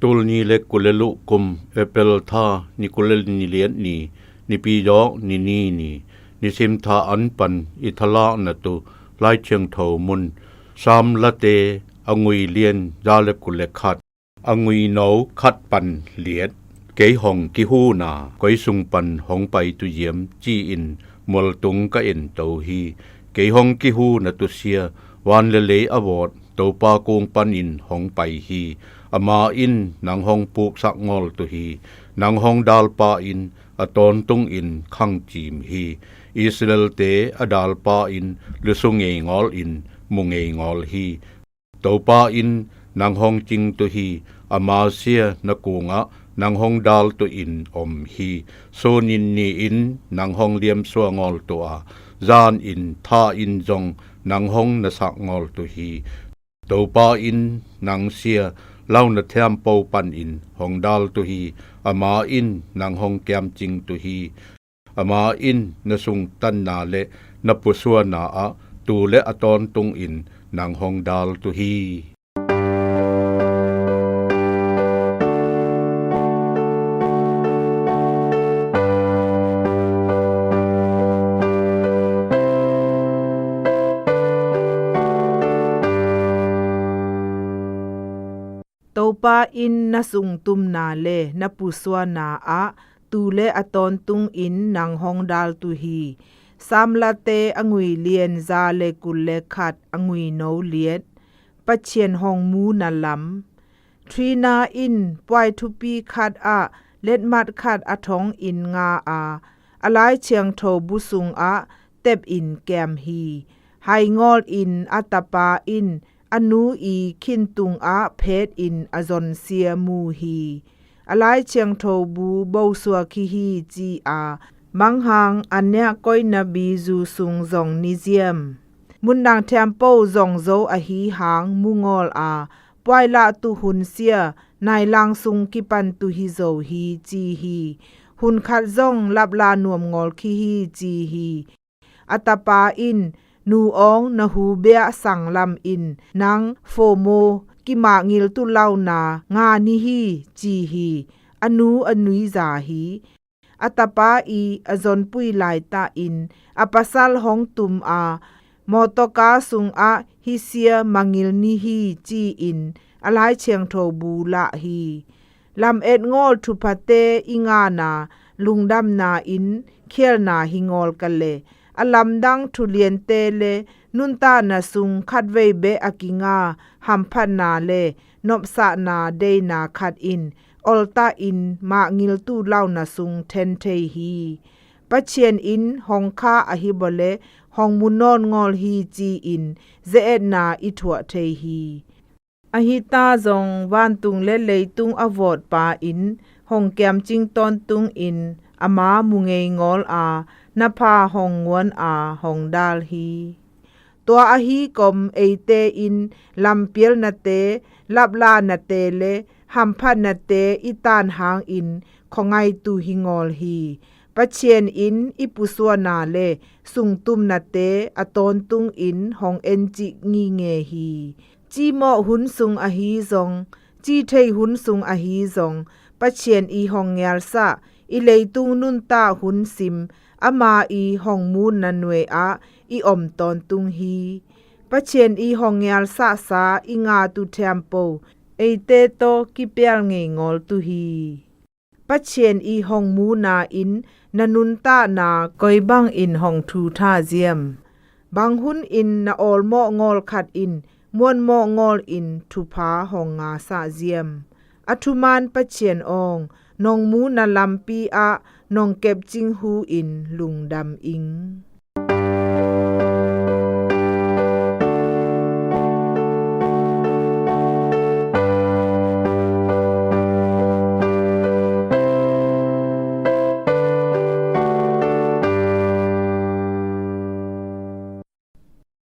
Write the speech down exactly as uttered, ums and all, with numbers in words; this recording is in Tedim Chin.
Tul ni le kul le luh kum, April tha, ni kul le ni liat ni, Nipi dawk ni ni ni, nisim tha an pan i thalakna tu, Lai Thiangtho mun, Sam Late, a ngui lian, za le kul le khat, a ngui no khat pan liat. Kei hong kihuna, koi sung pan hong pai tu ziam, ci-in mualtung ka en to hi. Kei hong kihuna tu sia, van le lei a vawt, Topa kung panin hong pai hi. Ama in nang hong puksak ngawl tu hi. Nang hong dalpa in a tawntungin khang cim hi. Israel-te a dalpa in lusu ngei ngawlin mu ngei ngawl hi. Topa in nang hong cing tu hi. Ama sia na kungah nang hong dal tu in om hi. Sunin ni-in nang hong liamsua ngawl tu a, zan in tha in zong nang hong nasak ngawl tu hi. Topa in nang sia, launa thiampo panin hong dal tu hi. Ama in nang hong kiamcing tu hi. Ama in na sungtanna le na pusuana ah tu le a tawntungin nang hong dal tu hi. Topa in na sungtumna le na pusuana ah tu le a tawntungin nang hong dal tu hi. Sam Late a ngui lian, za le kul le khat, a ngui no liat. Pathian hong mu na lam. Trina in puai thupi khat ah letmat khat a thongin nga a, a Lai Thiangtho bu sungah tepin kem hi. Hai ngawlin a tapa in a nu i khintung ah phetin a zonsia mu hi. A Lai Thiangtho bu bosuak hi hi ci a, manghang a niah koina bizu sung zong ni ziam. Mundang thiampo zong zo ahi hang mu ngawl a, puai lah tu hun sia, nailang sung kipan tu hi zo hi ci hi. Hun khat zong lapla nuam ngawl khi hi ci hi. A tapa in, nu awng, na hu bia sang lam in nang fomo kimangil tu launa nga ni hi ci hi. A nu a nui za hi. A tapa i a zonpui laitah in a pasal hong tum a, mawtawka sungah hisia mangil ni hi ci-in a Lai Thiangtho bu lah hi. Lamet ngawl thuphate i ngana, lungdamna in khialna hi ngawl ka le, a lamdang thuliante le nuntakna sung khatvei beh a kinga hamphatna le nopsakna deina khat in oltah in mangil tu launa sung then thei hi. Pathian in hong kha ahi bawle hong mu nawn ngawl hi ci-in ze-etna i thuah thei hi. Ahi ta zong vantung le leitung a vawtpa in hong kiamcing tawntungin ama mu ngei ngawl a, na pha hong nguan a hong dal hi. Tua ahi kom eite in lampialnate, laplanate le hamphatnate i tan hangin khuangaitu hi ngawl hi. Pathian in i pusuana le sungtumnate a tawntungin hong encik ngingei hi. Cimawh hun sung ahi zong, cithei hun sung ahi zong, Pathian i hong ngialsah, i leitung nuntak hun sim, ama i hong muna nuai ah i om tawntung hi. Pathian i hong ngialsahsa i ngatu thiampo, eite tawh kipial ngei ngawl tu hi. Pathian i hong muna in na nuntakna koi bangin hong thu tha ziam? Bang hun in na awlmawh ngawl khat in muanmawh ngawl in thupha hong ngasah ziam? A thuman Pathian awng, nong muna lampi ah nong kepcing hu in lungdam ing.